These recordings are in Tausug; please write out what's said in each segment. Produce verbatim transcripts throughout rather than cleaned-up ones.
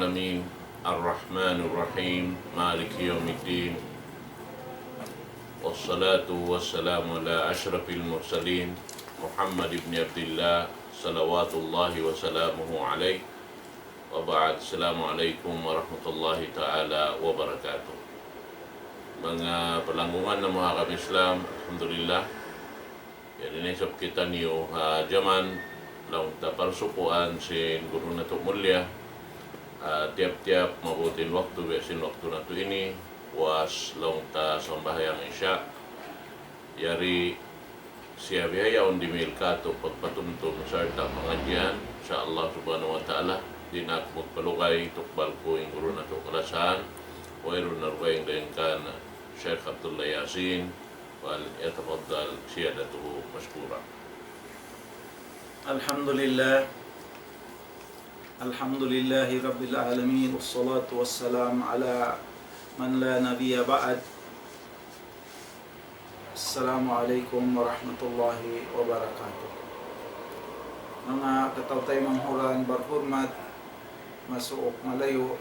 العالمين. الرحمن الرحيم. مالك يوم الدين. والصلاة والسلام على أشرف المرسلين محمد بن عبد الله صلوات الله وسلامه عليه. وبعد. السلام عليكم ورحمة الله تعالى وبركاته. Manga palanggungan namu' ha agama Islam, alhamdulillah. Yari na isab kitaniyu ha jaman laung ta parsukuan sin guru natu' mulliya, ha tiyap-tiyap mabuting waktu, biya' sin waktu natu' ini, puas laung ta sambahayang Isya. Yari siya bihaun dimihil katu' pagpatumtum sarta' pangadjian, insya Allah subhanahu wa ta'ala, di' na aku magpalugay, tukbal ku in guru natu' kalasahan, wayruun na dugaing dayn kan Sheikh Abdullah Yasin, فليتفضل سيادته مشكورا. الحمد لله. الحمد لله رب العالمين، والصلاة والسلام على من لا نبي بعد. السلام عليكم ورحمة الله وبركاته. Manga kataw-taymanghuran barhurmat, masuuk malayu',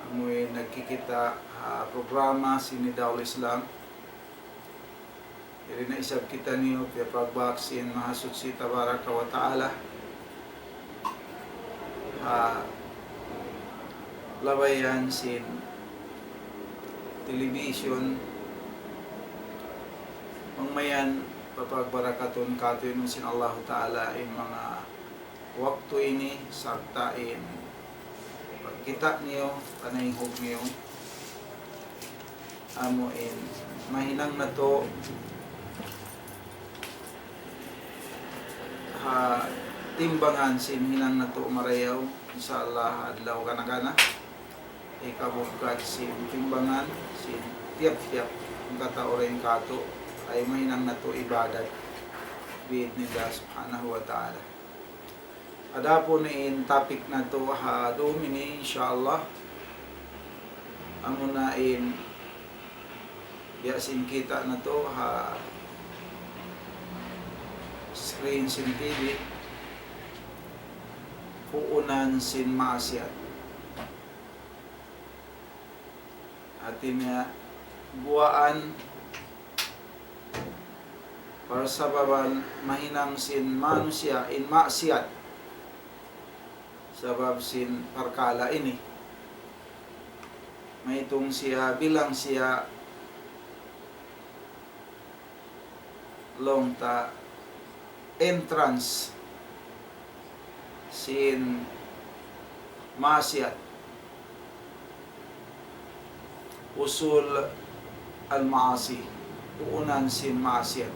amuin nagkikita' ha programa sin Nidaul Islam. Yari na isab kitaniyu piyapagbak sin Mahasuchi Tabaraka wa Ta'ala ha labayan sin television. Bang mayan papagbarakatun katu' sin Allahu Ta'ala in manga waktu ini sarta' in pagkita' niyu, panaynghug niyu, amu in mahinang natu' ha timbangan sin hinang natu' marayaw, insya Allah, adlaw gana-gana. Hikabugkat sin timbangan sin tiyap-tiyap hangkatau dayn katu' ay mahinang natu' ibadat bi'idhnillah subhanahu wa ta'ala. Adapun in topic natu' ha dum ini, insya Allah, amuna in biya' sin kita' natu' ha screen sin T V, puunan sin maasiyat. Hati niya, guwaan, parsababan mahinang sin manusiya' in maasiyat. Sabab sin parkala' ini, maitung siya bilang siya laung ta entrance sin maasiyat. Usul al-ma'asi, puunan sin maasiyat.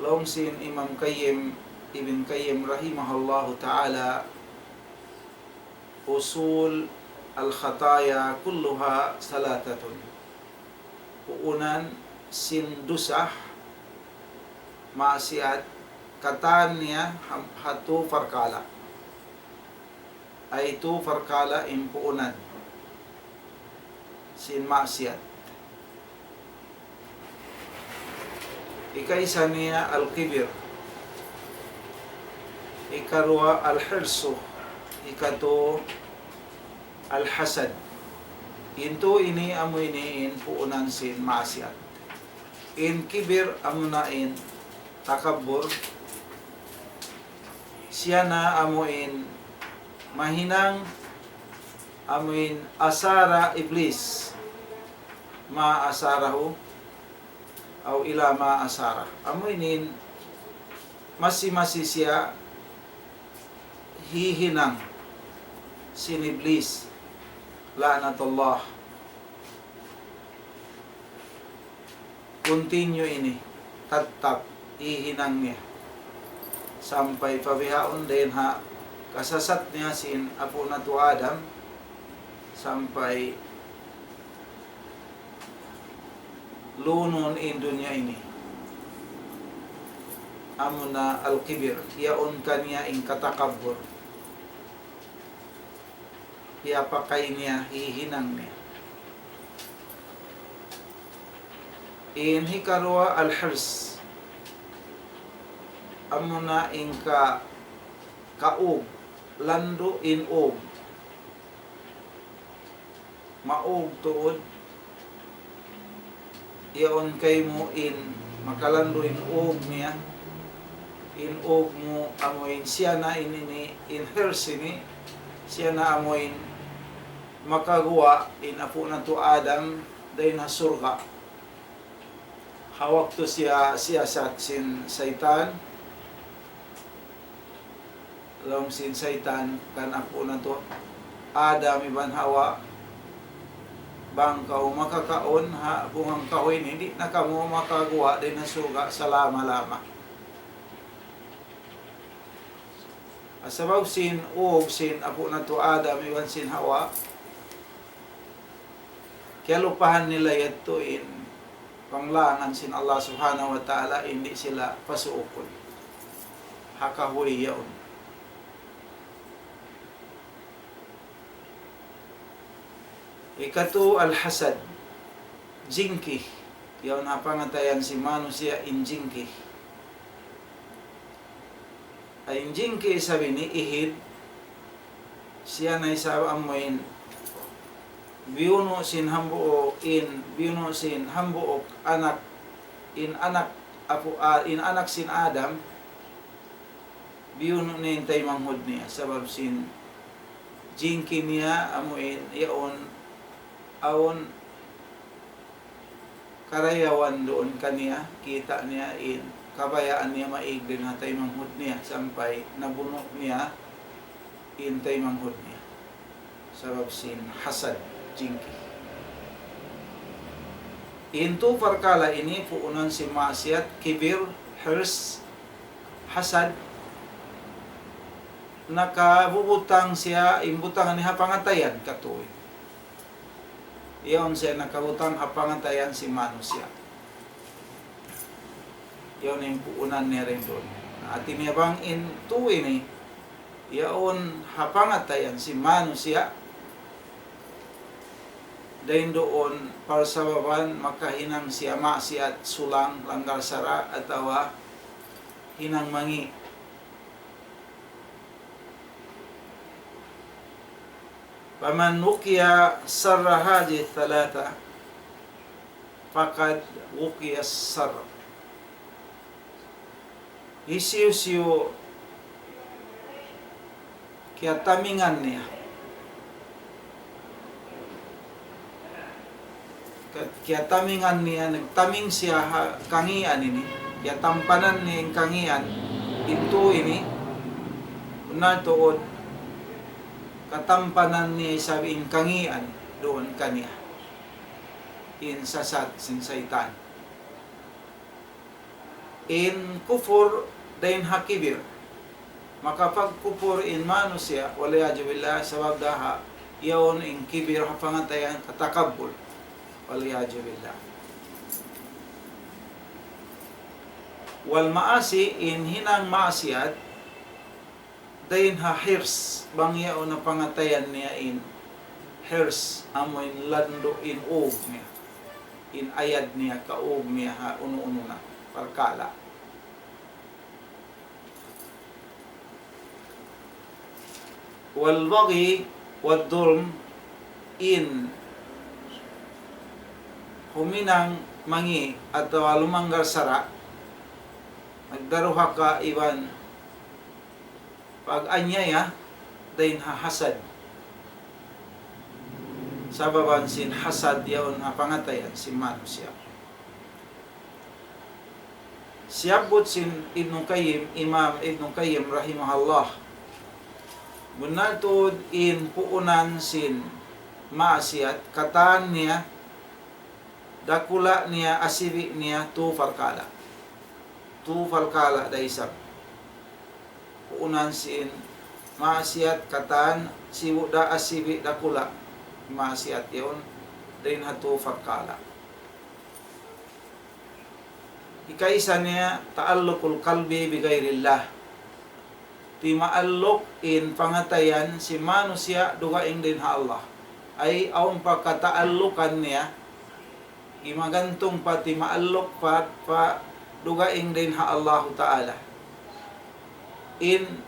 Laung sin Imam Qayyim, Ibn Qayyim rahimahullahu ta'ala, أصول الخطايا كلها ثلاثة. Puunan sin dusa, maasiyat, katan niya ha, ha tū parkala'. Ay tū parkala' in puunan sin maasiyat. Ikaisa niya al-kibir. Ikaruwa al-hirsu. Ikatū al-hasad. In tū ini amu ini in puunan sin maasiyat. In kibir amuna in takabbur. Siya na amu in mahinang amu in asara Iblis. ما أساره أو إلى ما أساره. Amu ini in masi-masi siya hihinang sin Iblis, la'natullah. Continue ini, tattap hihinang niya. Sampay pa bihaun dayn ha kasasat niya sin apu' natu' Adam, sampay lunun in dunya ini. Amuna al-kibir, yaun kaniya in katakabbur. Piyapakay niya, hihinang niya. In hikaruwa al-hirs. Amuna in ka, kaug. landu' in ug. Maug tuud yaun kaymu in makalandu' in ug niya, in ug mu amu in siya na in ini, in hirs ini, siya na amu in makaguwa' in apu' natu' Adam dayn ha surga'. Ha waktu siya, siyasat sin saytan, laung sin saytan kan apu' natu' Adam iban Hawa, bang kaw makakaun ha bunga kahuy ini, di' na kamu makaguwa' dayn ha surga' salama-lama. Sabab sin ug sin apu' natu' Adam iban sin Hawa, kiyalupahan nila yadtu in panglangan sin Allah Subhanahu wa Ta'ala, in di' sila pasuukun ha kahuy yaun. Ikatu, al-hasad, jingki. Yaun ha pangatayan sin manusiya' in jingki. Ay, in jingki isab ini ihid, siya na isab amu in biyunu' sin hambuuk, in biyunu' sin hambuuk anak, in anak apu', ah, in anak sin Adam, biyunu' niya in taymanghud niya, sabab sin jingki niya amu in yaun, awn karayawan duun kaniya, kita' niya in kabayaan niya maig dayn ha taymanghud niya, sampay nabunu' niya in taymanghud niya. Sabab sin hasad, jingki. In tu parkala' ini puunan sin maksiyat, kibir, hirs, hasad, nakabubutang siya, in butangan niya ha pangatayan katuy. Yaun siya nakabutang ha pangatayan sin manusiya'. Yaun in puunan niya dayn duun. Hati niya bang in tu ini, yaun ha pangatayan sin manusiya', dayn duun parsababan makahinang siya maksiyat, sulang, langgal sara', atawa hinang mangi'. فمن وقي شر هذه الثلاثة فقد وقي الشر. Hisiyu-siyu kiyatamingan niya, ka-, kiyatamingan niya, nagtaming siya ha kangian ini, kiyatampanan niya in kangian, in tu ini, bunnal tuud, katampanan niya isab in kangian duun kaniya, in sasat sin saytan. In kufur dayn ha kibir. Makapagkupur in manusiya', wal iyadhu billah, sabab da ha yaun in kibir ha pangatayan, katakabbul. Wal iyadhu billah. Wal ma'asi, in hinang maksiyat, dayn ha hirs, bang yaun na pangatayan niya in hirs, amu in landu' in ug niya, in ayad niya, kaug niya ha unu-unu na parkala'. Wal baghi wad dhulm, in huminang mangi' atawa lumanggal sara', nagdaruhaka iban pag-anyaya dayn ha hasad. Sababan sin hasad yaun ha pangatayan sin manusiya'. Siyabbut sin Ibnu Qayyim, Imam Ibnu Qayyim rahimahullah, bunnal tuud in puunan sin maksiyat, katan niya, dakula' niya, asibi' niya, tu parkala'. Tu parkala' da isab. Puunan sin maksiyat, katan, sibu' da, asibi', dakula'. Maksiyat yaun, dayn ha tu parkala'. Hikaisa niya, ta'alluqul qalbi bi ghairillah. Timaalluk in pangatayan sin manusiya' dugaing dayn ha Allah. Ay, awn pa kataallukan niya, himagantung pa, timaalluk pa, pa dugaing dayn ha Allahu Ta'ala. In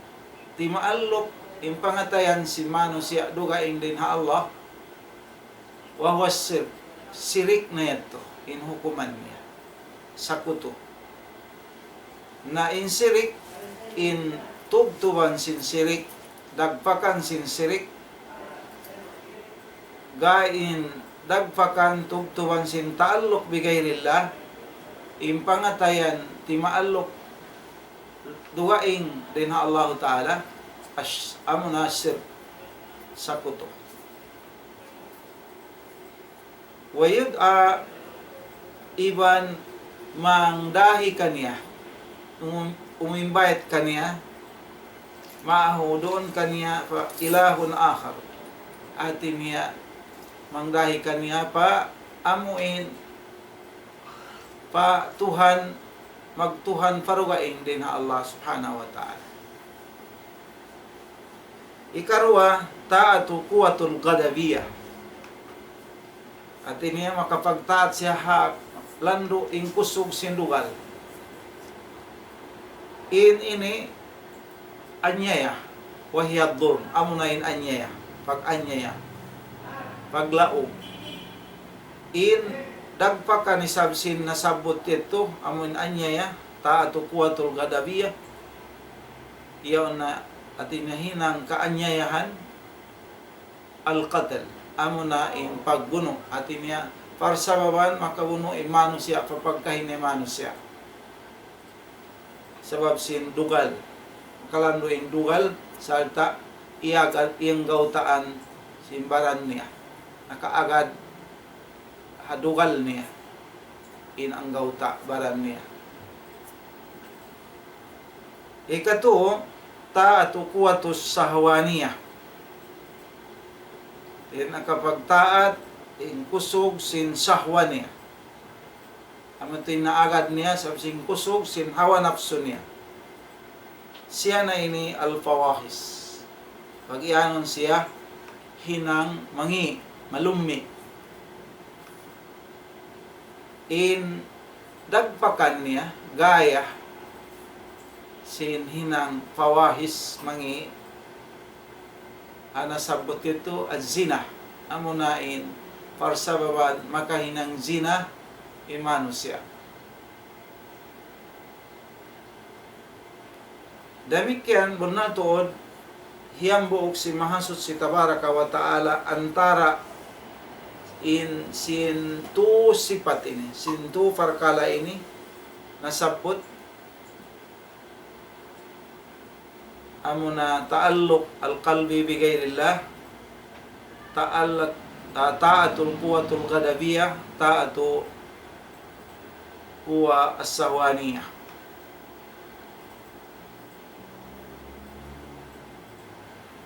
timaalluk In pangatayan sin manusiya' dugaing dayn ha Allah, وهو الشرك, sirik na yadtu, in hukuman niya, sakutu. Na in sirik, in tubtuban sin sirik, dagpakan sin sirik, ga in dagpakan tubtuban sin ta'alluq bi ghayrillah, in pangatayan timaalluk dugaing dayn ha Allahu Ta'ala, ash-, amuna shirk, sakutu. ويدعى, iban mangdahi kaniya, um-, umimbait kaniya, معه, duun kaniya, pa إله آخر. Hati niya, mangdahi kaniya pa amuin, pa Tuhan, magtuhan pa dugaing dayn ha Allah Subhanahu wa Ta'ala. Ikaruwa, طاعة القوة الغضبية. Hati niya makapagtaat siya ha landu' in kusug sin dugal. In ini anyaya, وهي الظلم, amuna in anyaya, pag-anyaya, paglaug. In dagpakan isab sin nasabbut yadtu, amu in anyaya, طاعة القوة الغضبية, yaun na hati niya hinang kaanyayahan, القتل, amuna in pagbunu', hati niya parsababan makabunu' in manusiya' pa pagkahi niya manusiya'. Sabab sin dugal, kalandu' in dugal, sarta' iyagad, iyanggawtaan sin baran niya. Nakaagad ha dugal niya in anggawta' baran niya. Ikatu, طاعة القوة الشهوانية. In nakapagtaat in kusug sin sahwa niya. Amu in naagad niya sabab sin kusug sin hawa napsu niya. Siya na ini الفواحش. Pag-iyanun siya hinang mangi', malummi'. In dagpakan niya, gaya sin hinang fawahish, mangi', ha nasabbut yadtu az-zina. Amuna in parsababan makahinang zina in manusiya'. Damikkiyan, bunnal tuud, hiyambuuk sin Mahasuchi Tabaraka wa Ta'ala antara in sin tū sipat ini, sin tū parkala' ini nasabbut, amuna ta'alluq al-qalbi bi ghayrillah, ta'alluq, ah, ta'atul quwwatul ghadabiyyah, ta'atu quwwa as-sahwaniyah.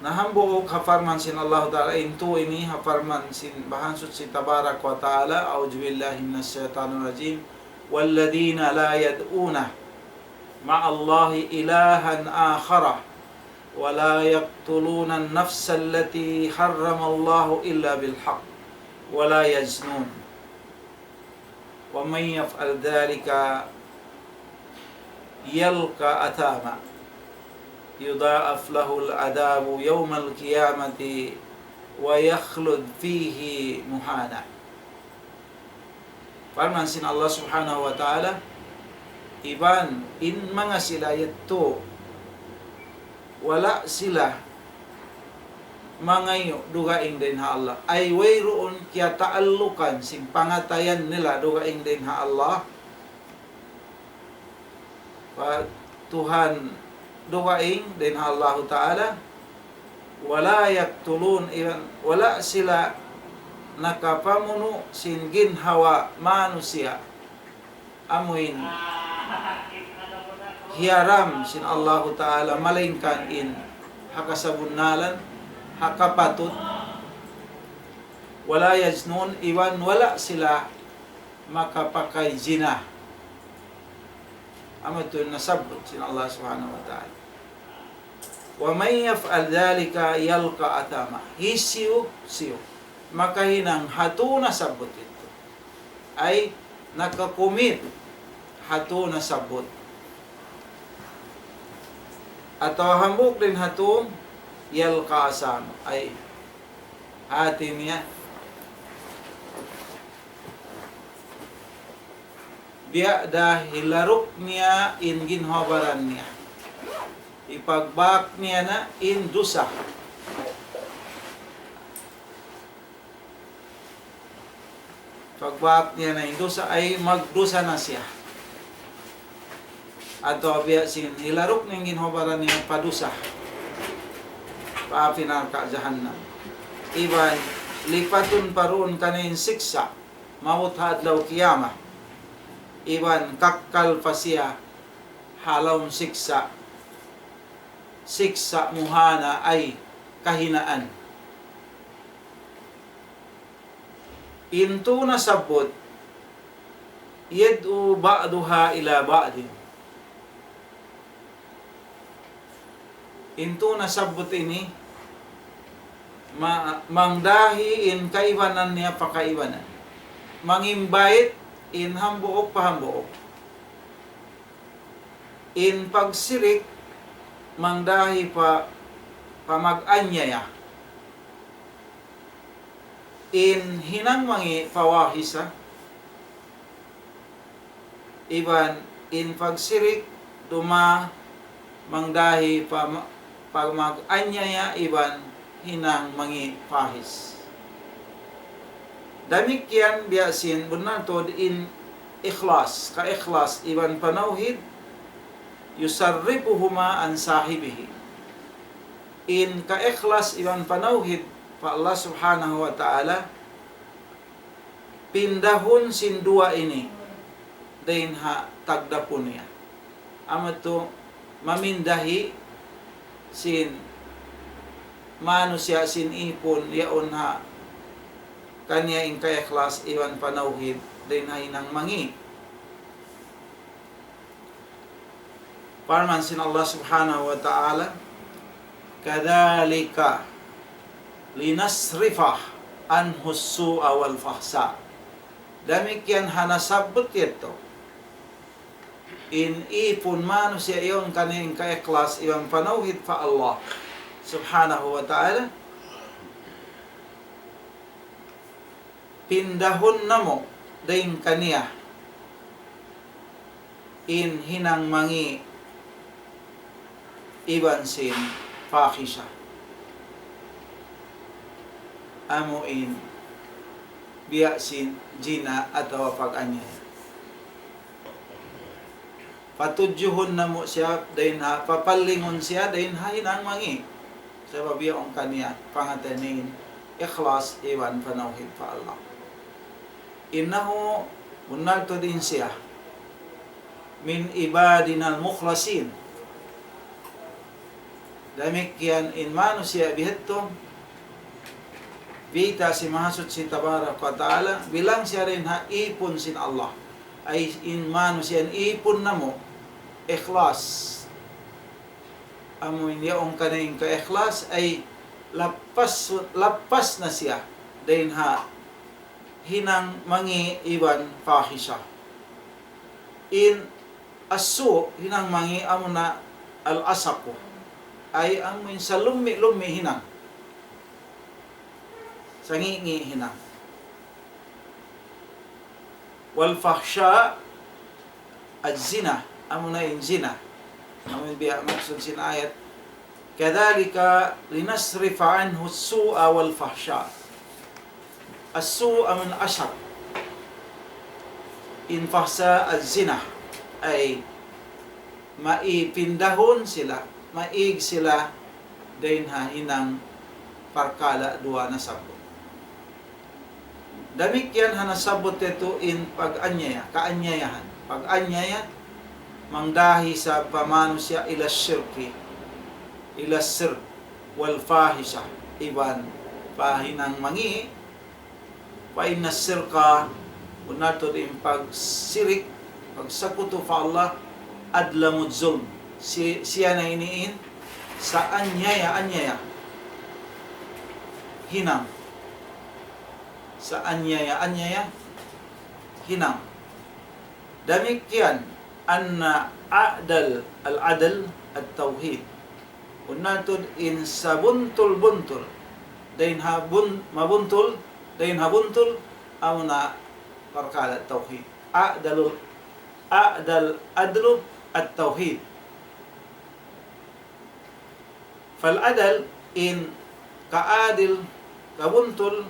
Na hambuuk ha parman sin Allahu Ta'ala, in tū ini ha parman sin Mahasuchi Tabaraka wa Ta'ala, أعوذ بالله من الشيطان الرجيم. والذين لا يدعون مع الله إلها آخر ولا يقتلون النفس التي حرم الله إلا بالحق ولا يزنون ومن يفعل ذلك يلق أثاما يضاعف له العذاب يوم القيامة ويخلد فيه مهانا. Parman sin Allah Subhanahu wa Ta'ala, iban in manga sila yadtu, wala' sila mangayu' dugaing dayn ha Allah. Ay wayruun kiyataallukan sin pangatayan nila dugaing dayn ha Allah. Pa Tuhan dugaing dayn ha Allahu Ta'ala. ولا يقتلون, iban wala' sila nakapamunu' sin ginhawa manusiya'. Amuin hiyaram sin Allahu Ta'ala, malaingkan in ha kasabunnalan, ha kapatut. ولا يزنون, iban wala' sila makapakay zina. Amu yadtu in nasabbut sin Allah Subhanahu wa Ta'ala. ومن يفعل ذلك يلق أثاما. Hisiyu-siyu makahinang ha tū nasabbut yadtu, ay nakakumit ha tū nasabbut, atawa hambuuk dayn ha tū, يلقى أثامه, ay hati niya, biya' da hilaruk niya in ginhawa-baran niya. Hipagbak niya na in dusa. Pagbak niya na in dusa, ay magdusa na siya. Atawa biya' sin hilaruk niya in ginhawa-baran niya pa dusa. Pa api narka' jahannam. Iban lipatun pa duun kaniya in siksa' maut ha adlaw kiyamat. Iban kakkal pa siya ha lawm siksa', siksa' muhana ay kahinaan. In tū nasabbut, يدعو بعضها إلى بعض. In tū nasabbut ini, ma-, mangdahi in kaibanan niya pa kaibanan. Mangimbait in hambuuk pa hambuuk. In pagsirik, mangdahi pa, pa mag-anyaya. In hinang mangi' pa fahisha, iban in pagsirik duma mangdahi pa ma-, pa mag-anyaya iban hinang mangi' fahisha. Damikkiyan biya' sin bunnal tuud in ikhlas, kaikhlas iban panawhid, يصرفهما عن صاحبه. In kaikhlas iban panawhid pa Allah Subhanahu wa Ta'ala, pindahun sin duwa ini dayn ha tagdapu niya. Amu yadtu mamindahi sin manusiya' sin ipun yaun ha kaniya in kaikhlas iban panawhid dayn ha hinang mangi'. Parman sin Allah Subhanahu wa Ta'ala, كذلك لنصرف عنه السوء والفحشاء. Damikkiyan ha nasabbut yadtu. In ipun manusiya' yaun kaniya in kaikhlas iban panawhid pa Allah Subhanahu wa Ta'ala, pindahun namu' dayn kaniya in hinang mangi' iban sin fahisha. Amu in biya' sin jina atawa pag-anyaya. Patudjuhun namu' siya dayn ha, papalingun siya dayn ha hinang mangi'. Sabab yaun kaniya pangatayan in ikhlas iban panawhid pa Allah. إنه, bunnal tuud in siya, من عبادنا المخلصين. Damikkiyan in manusiya' bihadtu, biyayta' sin Mahasuchi Tabarak wa Ta'ala, bilang siya dayn ha ipun sin Allah. Ay in manusiya' ipun namu', ikhlas. Amu in yaun kaniya in kaikhlas, ay lappas, lappas na siya dayn ha hinang mangi' iban fahisha. In السوء, hinang mangi', amuna الأشق. Ay amu in salummi'-lummi' hinang. Sangi'-ngi' hinang. والفحشاء, الزنا, amuna in zina. Amu in biya' maksud sin ayat, كذلك لنصرف عنه السوء والفحشاء. السوء amun ashar. In fahsha, الزنا. Ay, maipindahun sila, maig sila dayn ha hinang parkala' duwa nasabbut. Damikkiyan ha nasabbut yadtu in pag-anyaya, kaanyayahan. Pag-anyaya, mangdahi sa pa manusiya' إلى الشرك, إلى السرقة والفاحشة, iban pa hinang mangi', فإن الشرك, bunnal tuud in pagsirik, pagsakutu pa Allah, أظلم الظلم. Si-, siya na ini in saanyaya-anyaya hinang. Saanyaya-anyaya hinang. Damikkiyan, أن أعدل العدل التوحيد. Bunnal tuud in sabuntul-buntul dayn ha bun-, mabuntul, dayn ha buntul, amuna parkala' tawhid. A'dalul, a'dal adlu at-tawhid. Fal adl, in kaadil, kabuntul,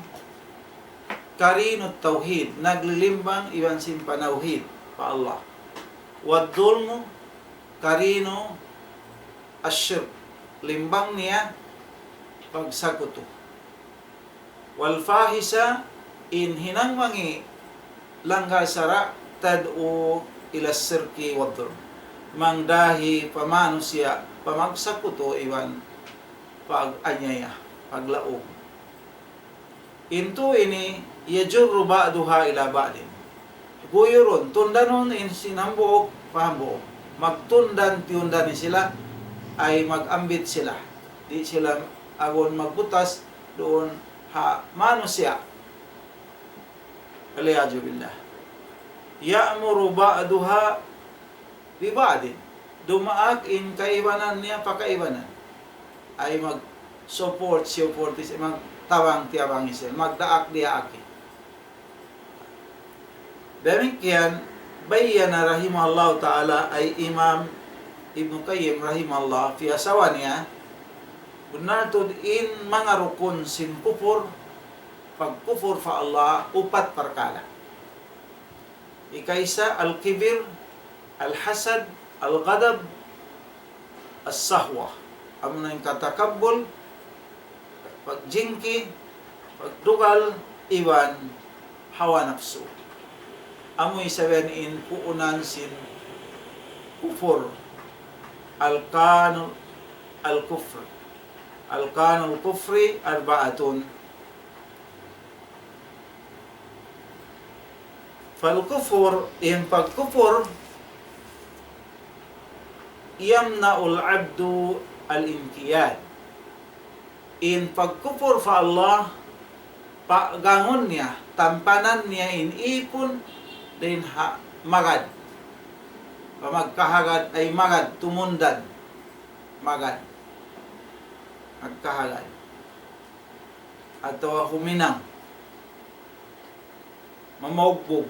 qarinu tawhid, naglilimbang iban sin panawhid pa Allah. Wad dulmu qarinu ash-shirk, limbang niya pagsakutu. Wal fahisha, in hinang mangi' langgal sara', tad'u ila shirki wad dhulm, mangdahi pa manusiya' pa magsakutu iban pag-anyaya, paglaung. In tū ini, yajurru ba'duha ila ba'din. Guyurun, tundanun in sin hambuuk pa hambuuk. Magtundan, tiyundan sila, ay mag-ambit sila. Di' sila agun magbutas duun ha manusiya'. Wal iyadhu billah. Ya'muru ba'duha bi ba'din. Dumaak in kaibanan niya pa kaibanan. Ay mag-support, support, is-, magtabang-tiyabangi sila, magdaak-diyaaki. Damikkiyan, bayyana rahimahullahu ta'ala, ay Imam Ibnu Qayyim rahimahullah, fi asawa niya, bunnal tuud in manga rukun sin kupur, pagkupur pa Allah, upat parkala'. Ikaisa, al-kibir, al-hasad, al-ghadab, as-sahwa. Amuna in katakabbul, pagjingki, pagdugal, iban hawa napsu. Amu isab yan in puunan sin kufur. Arkanul, al-kufr. Arkanul kufri arba'atun. Fal kufur, in pagkufur, yamna'ul abdu al-inqiyad. In pagkufur pa Allah, pagangun niya, tampanan niya in ipun dayn ha magad. Pamagkahagad ay magad, tumundan. Magad. Magkahagad. Atawa huminang. Mamaugbug.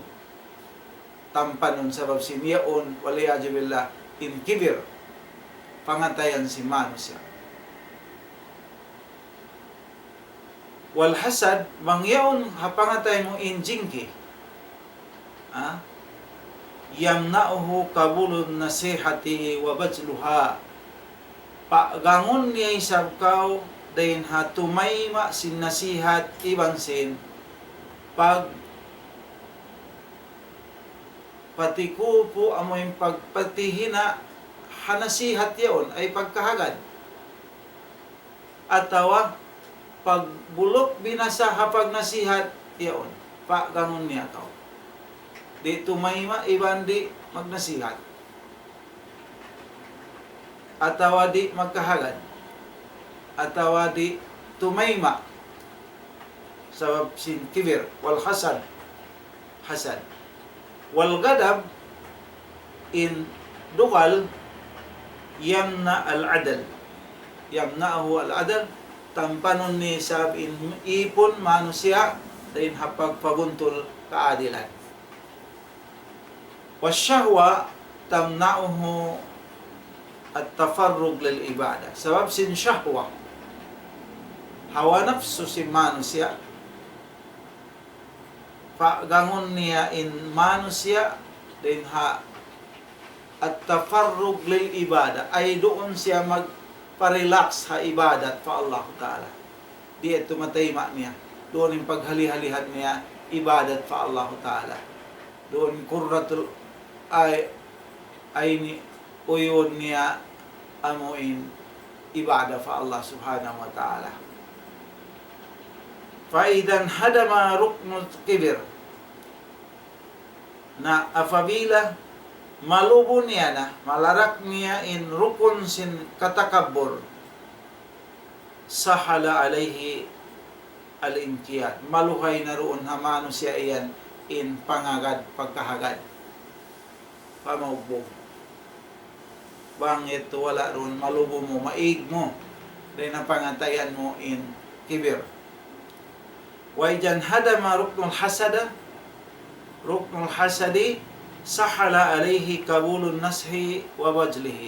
Tampanun sabab sin yaun, wal iyadhu billah, in kibir, pangatayan sin manusiya'. Wal hasad, bang yaun ha pangatayan mu in jingki. Ha? Yamna'uhu qabulun nasihati wa bazluha. Pagangun niya isab kaw dayn ha tumayma' sin nasihat iban sin pag-, patikupu amu in pagpatihina' ha nasihat yaun, ay pagkahagad. Atawa pagbuluk binasa ha pagnasihat yaun, pagangun niya kaw. Di' tumayma' iban di' magnasihat. Atawa di' magkahagad. Atawa di' tumayma'. Sabab sin kibir, wal hasad. Hasad. Wal ghadab, in dugal, yamna' al-adl. Yamna'uhu al-adl, tampanun niya isab in ipun manusiya' dayn ha pagpabuntul kaadilan. Wash shahwa tamna'uhu at-tafarrug lil ibadah. Sabab sin shahwa, hawa napsu sin manusiya', pagangun niya in manusiya' dayn ha at-tafarrug lil ibadah, ay duun siya magpa-relax ha ibadat pa Allah Ta'ala. Di' yadtu matayma' niya. Duun in paghali-halihan niya ibadat pa Allah Ta'ala. Duun qurratul ay-, ayni, uyun niya amu in ibadat pa Allah Subhanahu wa Ta'ala. فإذا انهدم ركن الكبر. Na apabila malubu niya na, malarak niya in rukun sin katakabbur, سهل عليه الانقياد. Maluhay na duun ha manusiya' yan in pangagad, pagkahagad. Pamaugbug. Bang yadtu wala' duun, malubu mu, maig mu. Dayn ha pangatayan mu in kibir. وإذا انهدم ركن الحسد، ركن الحسد، سهل عليه قبول النصح وبذله.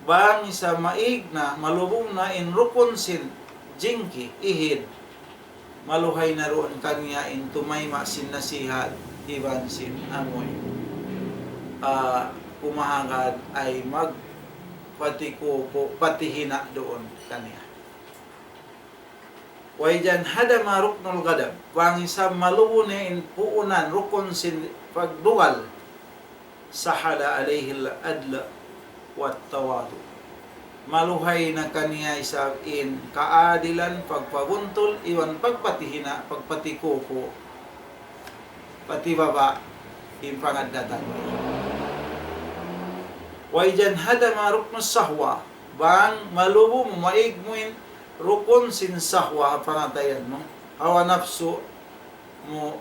Bang isab maig na, malubu na in rukun sin jingki, ihid, maluhay na duun kaniya in tumayma' sin nasihat, iban sin amuin, ah, pumahagad ay magpatikuku, patihina' duun kaniya. وإذا انهدم ركن الغضب. Bang isab malubu na in puunan, rukun sin pagdugal, سهل عليه العدل والتواضع. Maluhay na kaniya isab in kaadilan, pagpabuntul, iban pagpatihina', pagpatikuku, patibaba', in pangaddatan. وإذا انهدم ركن الشهوة. Bang malubu mu, maig mu in rukun sin sahwa ha pangatayan mu, hawa napsu mu,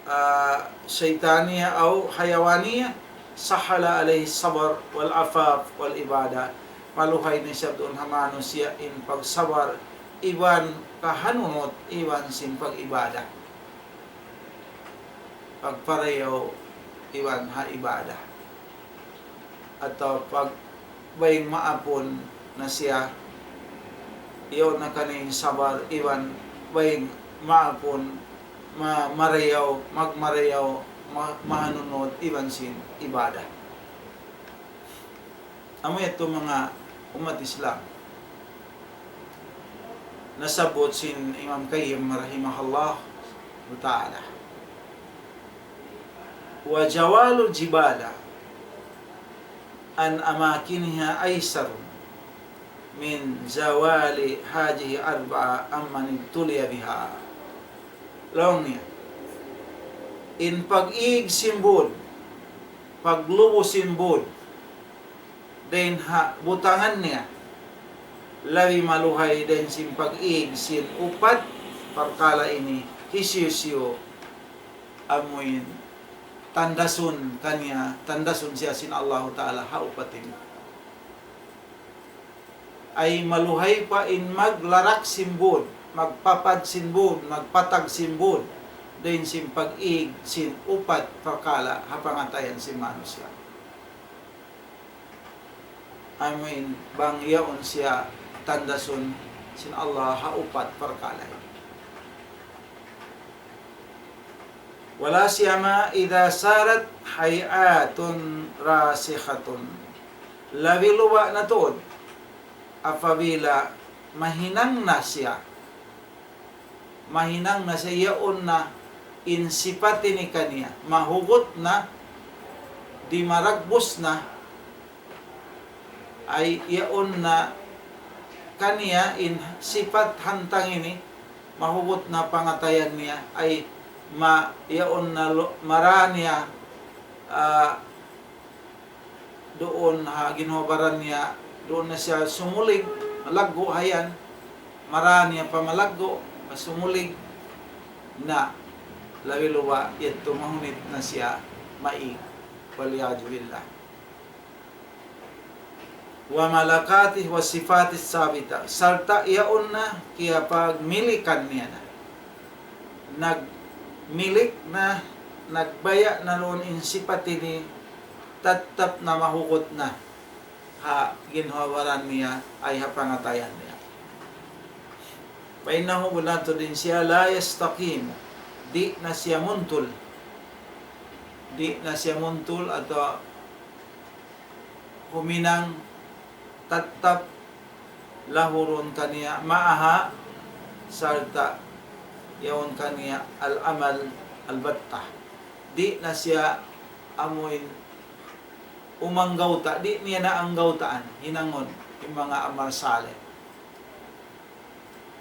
ah, saytaniya aw hayawaniya, سهل عليه الصبر والعفاف والعبادة. Maluhay na isab duun ha manusiya' in pagsabar, iban kahanunut, iban sin pag-ibadah. Pagparayaw iban ha ibadah. Atawa pag baying maapun na siya, yaun na kaniya in sabar, iban baying maapun, ma-, marayaw, magmarayaw, ma-, mahanunut, iban sin ibadah. Amu yadtu manga ummat Islam. Nasabbut sin Imam Qayyim rahimahullahu ta'ala. وزوال الجبال عن أماكنها أيسر من زوال هذه الأربعة عمن ابتلي بها. Laung niya, in pag-ig sin būd, paglubu sin būd, dayn ha butangan niya, labi maluhay dayn sin pag-ig sin upat parkala' ini, hisiyu-siyu amuin tandasun kaniya, tandasun siya sin Allahu Ta'ala ha upat ini. Ay maluhay pa in maglarak sin būd, magpapad sin būd, magpatag sin būd, dayn sin pag-ig sin upat parkala' ha pangatayan sin manusiya'. Amuin bang yaun siya tandasun sin Allah ha upat parkala' ini. ولا سيما إذا سارت هيئات راسخة. Labi luba' na tuud apabila mahinang na siya, mahinang na siya, yaun na in sipat ini kaniya, mahugut na, di' maragbus na, ay yaun na kaniya in sipat hantang ini, mahugut na pangatayan niya, ay ma-, yaun na lo-, marā niya, ah, duun ha ginhawa-baran niya, duun na siya sumulig, malaggu' ha yan, marā niya pa malaggu', pa sumulig, na labi luba' yadtu mahunit na siya maig, والعياذ بالله. وملكاته وصفاته الثابتة. Sarta' yaun na kiyapagmilikan niya na. Nagmilik na, nagbaya' na duun in sipat ini, tattap na, mahugut na ha ginhawa-baran niya, ay ha pangatayan niya. فإنه, bunnal tuud in siya, لا يستقيم, di' na siya muntul. Di' na siya muntul atawa huminang tattap, له, duun kaniya, معها, sarta' yaun kaniya, الأمل البتة. Di' na siya amuin umanggawta', di' niya na anggawtaan, hinangun in manga amal salih.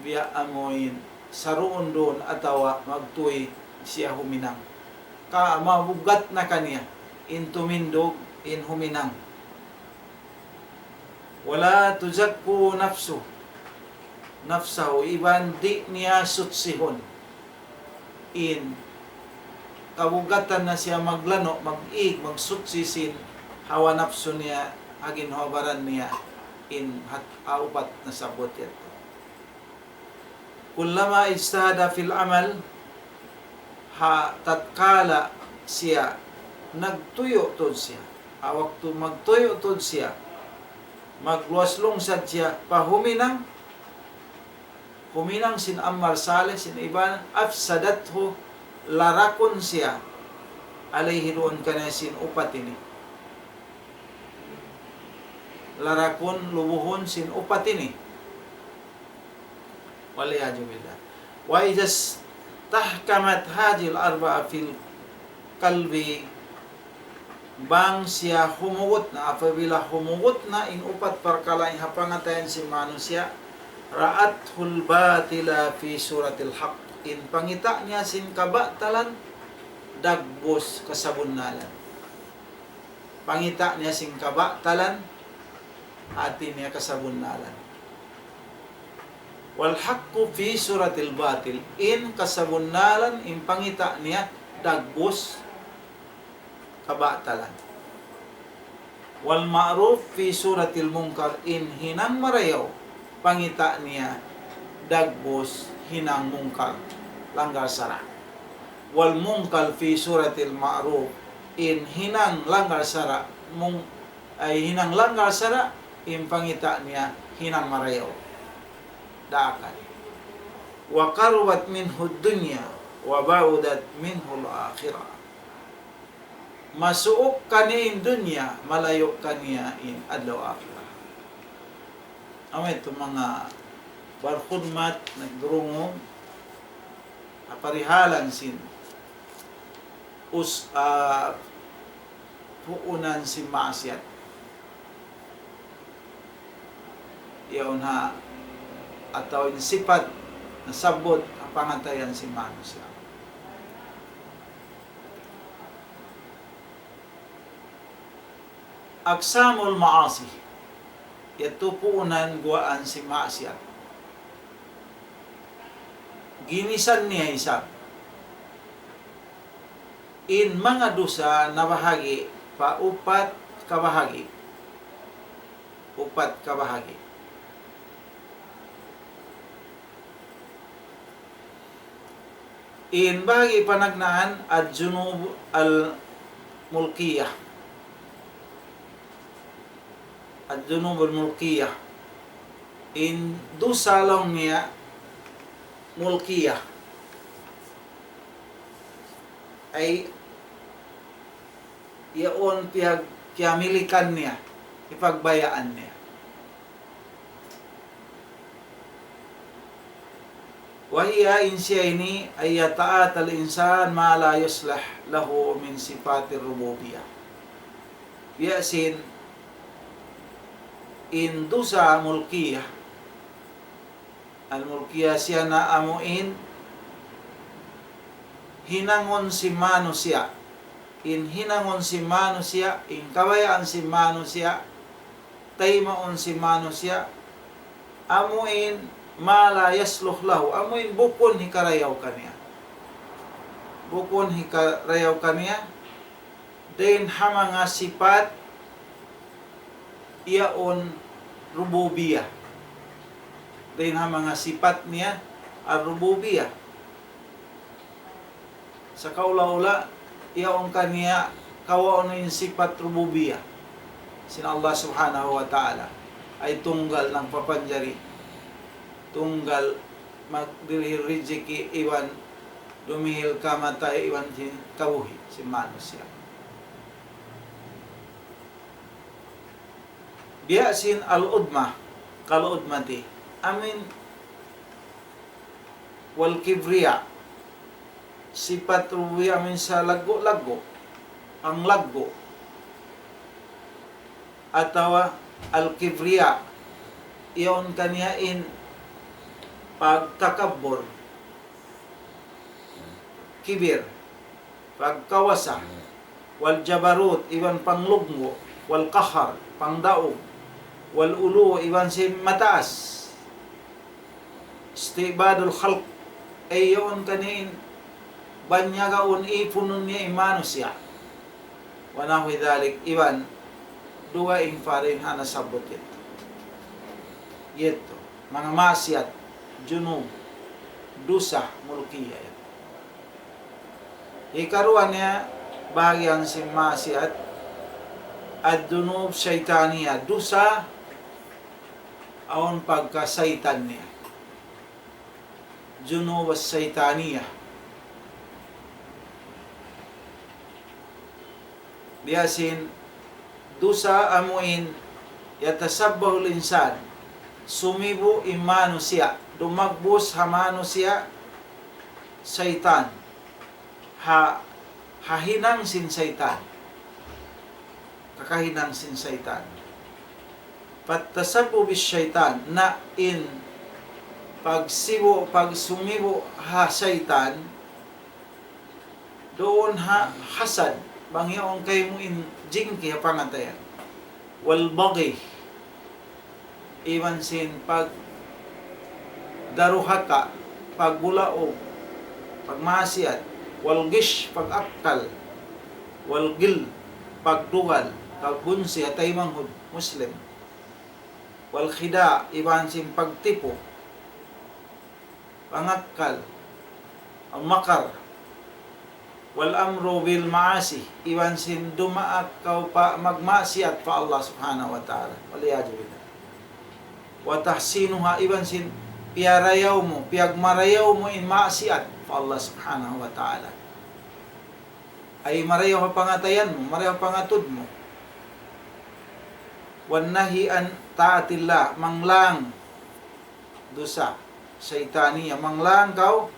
Biya' amuin saruun-duun atawa magtuy siya huminang. Ka-, mabugat na kaniya in tumindug, in huminang. ولا تزكي نفسه، نفسه, iban di' niya sutsihun in kabugatan na siya maglanu', mag-ig, magsutsi sin hawa napsu niya, ha ginhawa-baran niya, in hat-, ha upat nasabbut yadtu. كلما اجتهد في العمل, ha tatkala siya nagtuyu' tuud siya, ha waktu magtuyu' tuud siya, magluwas lungsad siya, pa huminang, huminang sin amal salih, sin ibadat, أفسدته, larakun siya, عليه, duun kaniya sin upat ini. Larakun, lubuhun sin upat ini. والعياذ بالله. وإذا استحكمت هذه الأربعة في القلب, bang siya humugut na, apabila humugut na in upat parkala' ini ha pangatayan sin manusiya', رأته الباطل في صورة الحق. In pangita' niya sin kabatalan dagbus kasabunnalan. Pangita' niya sin kabatalan, hati niya kasabunnalan. والحق في صورة الباطل. In kasabunnalan, in pangita' niya dagbus kabatalan. والمعروف في صورة المنكر. In hinang marayaw, pangita' niya dagbus hinang mungkar, langgal sara'. والمنكر في صورة المعروف. In hinang langgal sara', mung-, ay hinang langgal sara', in pangita' niya hinang marayaw. Daakan. وقربت منه الدنيا وبعدت منه الآخرة. Masuuk kaniya in dunya, malayu' kaniya in adlaw akhirat. Amu yadtu manga barhurmat nagdurungug, ha parihalan sin us-, ah, puunan sin maasiyat. Yaun ha, atawa in sipat nasabbut ha pangatayan sin manusiya'. أقسام المعاصي. Yadtu puunan guwaan sin maasiyat. Ginisan niya isab. In manga dusa nabahagi' pa upat kabahagi'. Upat kabahagi'. In bahagi' panagnaan, الذنوب الملكية. الذنوب الملكية. In dusa laung niya mulkiyah. Ay, yaun piyag-, kiyamilikan niya, hipagbayaan niya. وهي, in siya ini, أن يتأتى الإنسان ما لا يصلح له من صفات الربوبية. Biya' sin in dusa mulkiyah, al-mulkiyah siya na amu in hinangun sin manusiya'. In hinangun sin manusiya', in kabayaan sin manusiya', taymaun sin manusiya', amu in ما لا يصلح له, amu in bukun hikarayaw kaniya. Bukun hikarayaw kaniya, dayn ha manga sipat yaun rububiyah. Dayn ha manga sipat niya ar-rububiyah. Sakaula-ula, yaun kaniya kawaun in sipat rububiyah sin Allah Subhanahu wa Ta'ala. Ay tunggal nagpapanjari, tunggal magdirihil rijiki iban dumihil kamatay iban sin kabuhi' sin manusiya'. Biya' sin al-udma, kal-udmati. Amin, wal kibriya. Sipat rububiyah amin sa laggu'-laggu', panglaggu'. Atawa al-kibriya, yaun kaniya in pagtakabbur, kibir, pagkawasa, wal jabarut, iban panglugmu', wal qahar, pangdaug, wal ulu, iban sin mataas. Istibadul khalq, ay yaun kaniya in banyagaun ipunun niya in manusiya'. Wa nahwi dhalik, iban Duwa in parihin ha nasabbut yadtu. Yadtu. Manga maksiat, junub, dusa, mulkiyah yadtu. Hikaruwa niya, bahagian sin maksiat, ad-dunub shaytaniyah, dusa, awn pagkasaytan niya. Junub ash-shaytaniyah. Biya' sin dusa amuin yatashabbahul insan, sumibu' in manusiya', dumagbus ha manusiya' saytan, ha, ha hinang sin saytan, kakahinang sin saytan. Fattashabbuh bish-shaytan, na in pagsibu', pagsumibu' ha saytan, duun ha hasad, bang yaun kaymu in jingki ha pangatayan. Wal baghi, iban sin pagdaruhaka, pagbulaug, pagmaksiat. Wal ghish, pag-akkal. Wal ghil, pagdugal, kagunsi ha taymanghud Muslim. Wal khida', iban sin pagtipu, pangakkal, al makar. Wal amru bil ma'asi, iban sin dumaak kaw pa magmaksiat pa Allah Subhanahu wa Ta'ala. Wal iyadhu billah. Wa tahsinuha, iban sin piyarayaw mu, piyagmarayaw mu in maksiat pa Allah Subhanahu wa Ta'ala. Ay marayaw ha pangatayan mu, marayaw ha pangatud mu. Wan nahyi an ta'atillah, manglang dusa, shaytaniyah, manglang kaw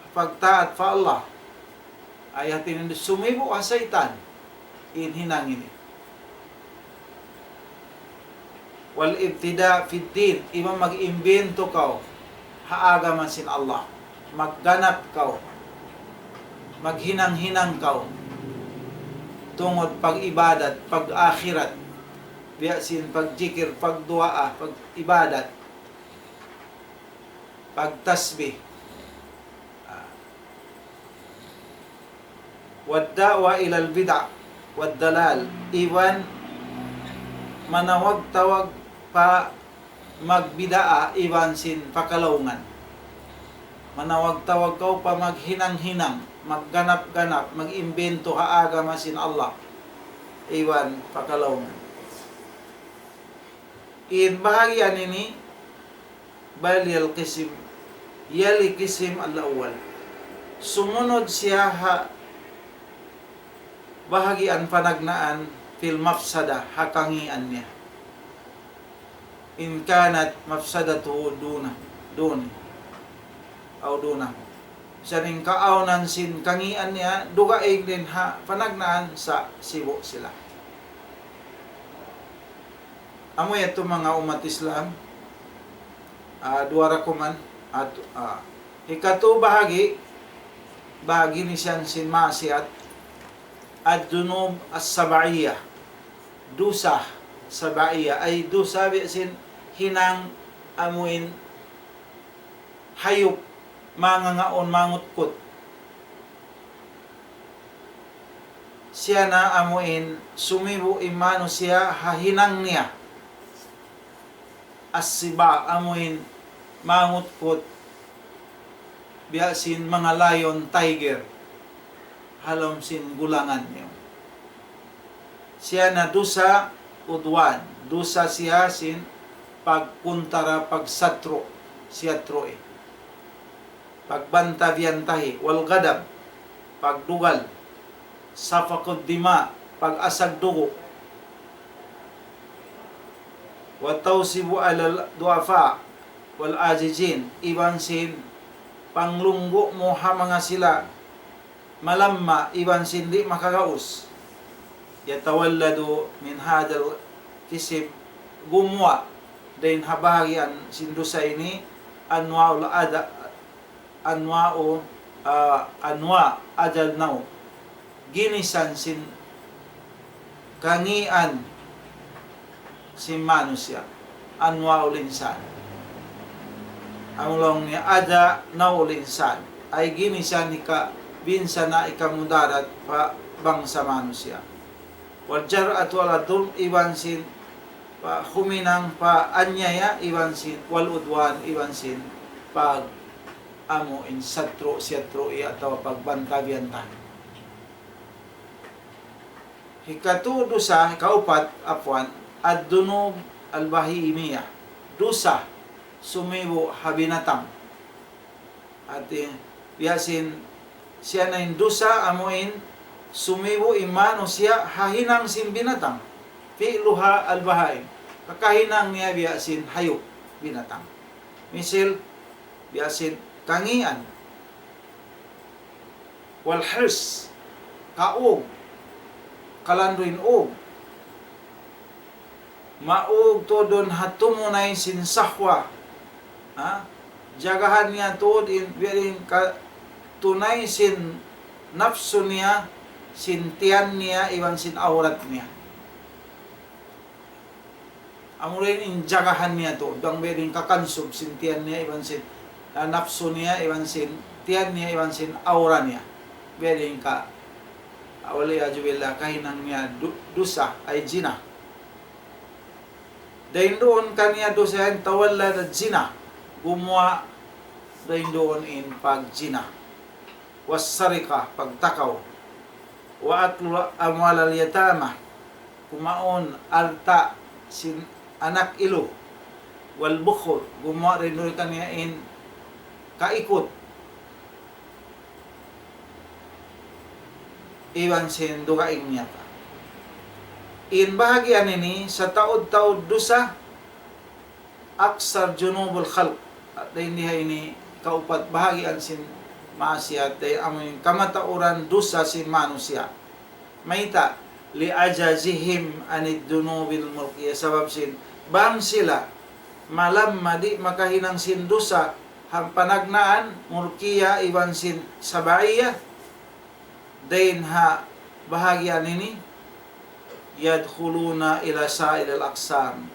pagtaat pa Allah. Ay hati niya sumibu' ha saytan in hinang ini. Wal ibtida' fid din, iban mag-imbento kaw ha agama sin Allah. Magganap kaw, maghinang-hinang kaw tungud pag-ibadat, pag-akhirat, biya' sin pagjikir, pagduwaa, pag-ibadat, pagtasbih. Ah. Wad da'wa ilal bid'a wad dalal, iban manawag-tawag pa magbid'a iban sin pakalaungan. Manawag-tawag kaw pa maghinang-hinang, magganap-ganap, mag-imbento ha agama sin Allah, iban pakalaungan. In bahagian ini, bal yal qisim, yali qisim al-awwal. Sumunud siya ha bahagian panagnaan fil mafsada, ha kangīan niya. In kanat mafsadatuhu duna, duni, aw dunahu. Sa' in kaawnan sin kangīan niya, dugaing dayn ha panagnaan sa' sibu' sila. Amu yadtu manga ummat Islam, ah, duwa ra kuman, at, ah, hikatu bahagi', bahagi' ini siyan sin maksiat, ad-dunub as-sab'iyah, dusa sab'iyah, ay dusa biya' sin hinang amuin hayup, mangangaun, mangutkut. Siya na amuin sumibu' in manusiya' ha hinang niya. As-siba', amuin mangutkut, biya' sin manga lion, tiger, ha lawm sin gulangan niya. Siya na dusa udwan, dusa siya sin pagkuntara, pagsatru', siyatru'i, pagbanta-biyantahi, wal ghadab, pagdugal, safkud dima, pag-asag dugu', wa tawsibu alal du'afa wal ajizin, iban sin panglunggu' mu ha manga sila malamma' iban sin di' makagaus. Yatawalladu min hadhal qisim, gumuwa' dayn ha bahagian sin dusa ini, anwa'ul adha, anwa'u, ah, anwa' adhal naw', ginisan sin kangīan sin manusiya', anwa'ul insan. Amu laung niya adha naw'ul insan, ay ginisan hikabinsana', hikamudarat pa bangsa manusiya'. والجرأة على الظلم, iban sin pa huminang pa anyaya, iban sin والعدوان, iban sin pag amu in satru'-siyatru' iya atawa pagbanta-biyanta. Hikatu dusa, hikaupat, afwan, الذنوب البهيمية. Dusa sumibu' ha binatang. Hati, biya' sin, siya na in dusa amu in sumibu' in manusiya' ha hinang sin binatang. فعلها البهائم. Kakahinang niya biya' sin hayup, binatang. Misal, biya' sin kangīan. والحرص, kaug, kalandu' in ug. Maug tuud ha tumunay sin sahwa. Ha? Jagahan niya tuud in, biya' diin ka tunay sin napsu niya, sin tiyan niya, iban sin awrat niya. Amu ra in jagahan niya tuud, bang biya' diin kakansub sin tiyan niya, iban sin, ah, napsu niya, iban sin tiyan niya, iban sin awra niya. Biya' diin ka, والعياذ بالله, kahinang niya du-, dusa, ay zina. Dayn duun kaniya dusa yan, تولد الزنا. Gumuwa' dayn duun in pagzina. والسرقة, pagtakaw. وأكل أموال اليتامى. Kumaun alta' sin anak ilu. والبخل, gumuwa' dayn duun kaniya in kaikut. Iban sin dugaing niya pa. In bahagian ini, sataud-taud dusa, أكثر ذنوب الخلق. Dayn diha ini, kaupat bahagian sin maasiyat, dayn amu in kamatauran dusa sin manusiya'. Mayta'? لعجزهم عن الذنوب الملقية. Sabab sin, bang sila malamma di' makahinang sin dusa ha panagnaan, mulkiya iban sin sabaiya, dayn ha bahagian ini, يدخلون إلى سائر الأقسام.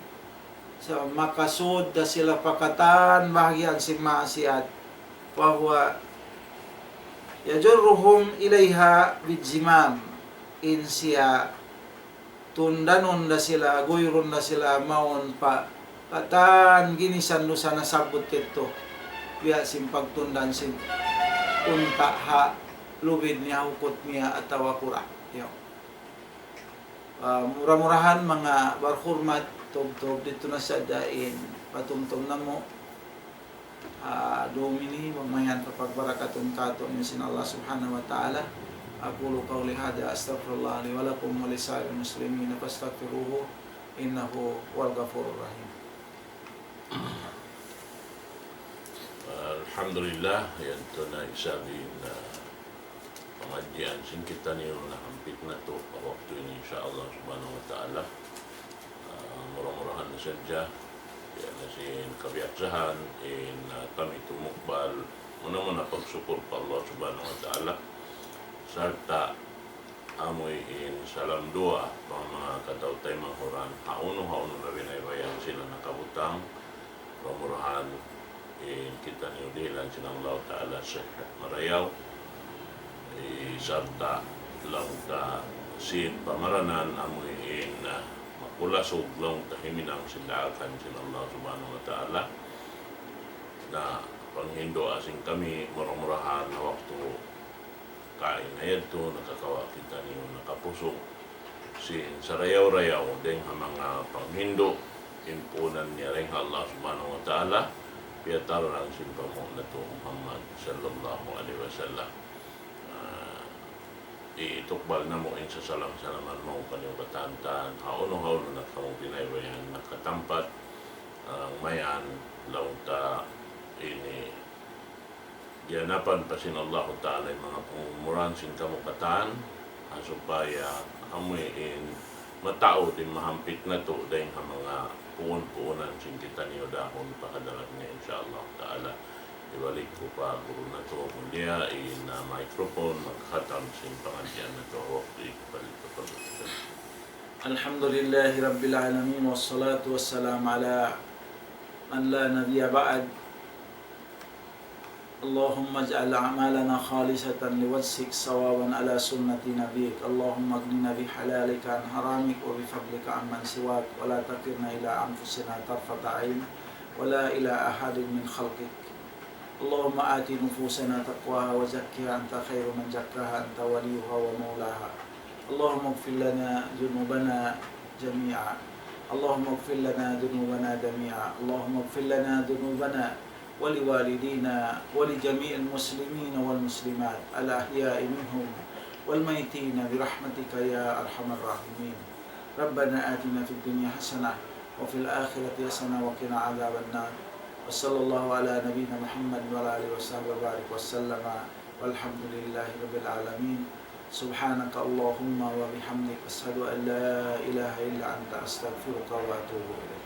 So, makasud da sila pa katan bahagian sin maasiyat. وهو يجرهم إليها بالزمام. In siya tundanun da sila, guyurun da sila mawn pa katan ginisan dusa nasabbut yadtu. Biya' sin pagtundan sin unta' ha lubid niya, hukut niya atawa kura'. Yo. Ah, mura-murahan manga barhurmat, tubtub didtu na sadja in patumtum namu'. Ah, dum ini, bang mayan papagbarakatun katu' in sin Allah Subhanahu wa Ta'ala. أقول قولي هذا، أستغفر الله لي ولكم ولسائر المسلمين فاستغفروه إنه هو الغفور الرحيم. Alhamdulillah, yan tuud na isab in, ah, pangadjian sin kitaniyu nahampit natu' pa waktu ini, insya Allah Subhanahu wa Ta'ala. Ah, mura-murahan na sadja, yan na sin kabiyaksahan, in, ah, kami tumukbal, muna-muna pagsukur pa Allah Subhanahu wa Ta'ala, sarta' amuin salam duwaa pa manga kataw-taymanghuran, hawnu-hawnu na biyaybayan sila nakabutang, mura-murahan in kitaniyu dihilan sin Allah Ta'ala sihat marayaw, i, sarta' laung ta sin pamaranan amuin, ah, makulasug laung ta himinang sin daakan sin Allah Subhanahu wa Ta'ala. Na panghindu' sin kami, mura-murahan na waktu kaina yadtu, nakakawa' kitaniyu nakapusug sin sarayaw-rayaw dayng ha manga panghindu' in puunan niya dayng ha Allah Subhanahu wa Ta'ala, piyataran sin panghu' natu' Muhammad sallallahu alayhi wasallam. Ah, itukbal namu' in sasalam-salaman mawn kaniyu katan-katan, hawnu-hawnu na kamu biyaybayan nakatampat, ah, mayan laung ta ini giyanapan pa sin Allahu Ta'ala in manga pangumuran sin kamu katan, ha supaya amuin mataud in mahampit natu' dayng ha manga puun-puunan sin kitaniyu dahun pa hadarat niya, insya Allah Ta'ala. Ibalik ku pa guru natu' mulia in, ah, microphone, magkhatam sin pangadjian natu' waktu ini. Balik ku pa guru. الحمد لله رب العالمين، والصلاة والسلام على من لا نبي بعد. اللهم اجعل أعمالنا خالصة لوجهك صوابا على سنة نبيك. اللهم اغننا بحلالك عن حرامك وبفضلك عمن سواك، ولا تكلنا إلى أنفسنا طرفة عين ولا إلى أحد من خلقك. اللهم آت نفوسنا تقواها وزكها أنت خير من زكاها أنت وليها ومولاها. اللهم اغفر لنا ذنوبنا جميعا. اللهم اغفر لنا ذنوبنا جميعا. اللهم اغفر لنا ذنوبنا ولوالدينا ولجميع المسلمين والمسلمات الأحياء منهم والميتين برحمتك يا أرحم الراحمين. ربنا آتنا في الدنيا حسنة وفي الآخرة حسنة وقنا عذاب النار. وصلى الله على نبينا محمد وعلى آله وصحبه وبارك وسلم. والحمد لله رب العالمين. سبحانك اللهم وبحمدك، أشهد أن لا إله إلا أنت، أستغفرك وأتوب إليك.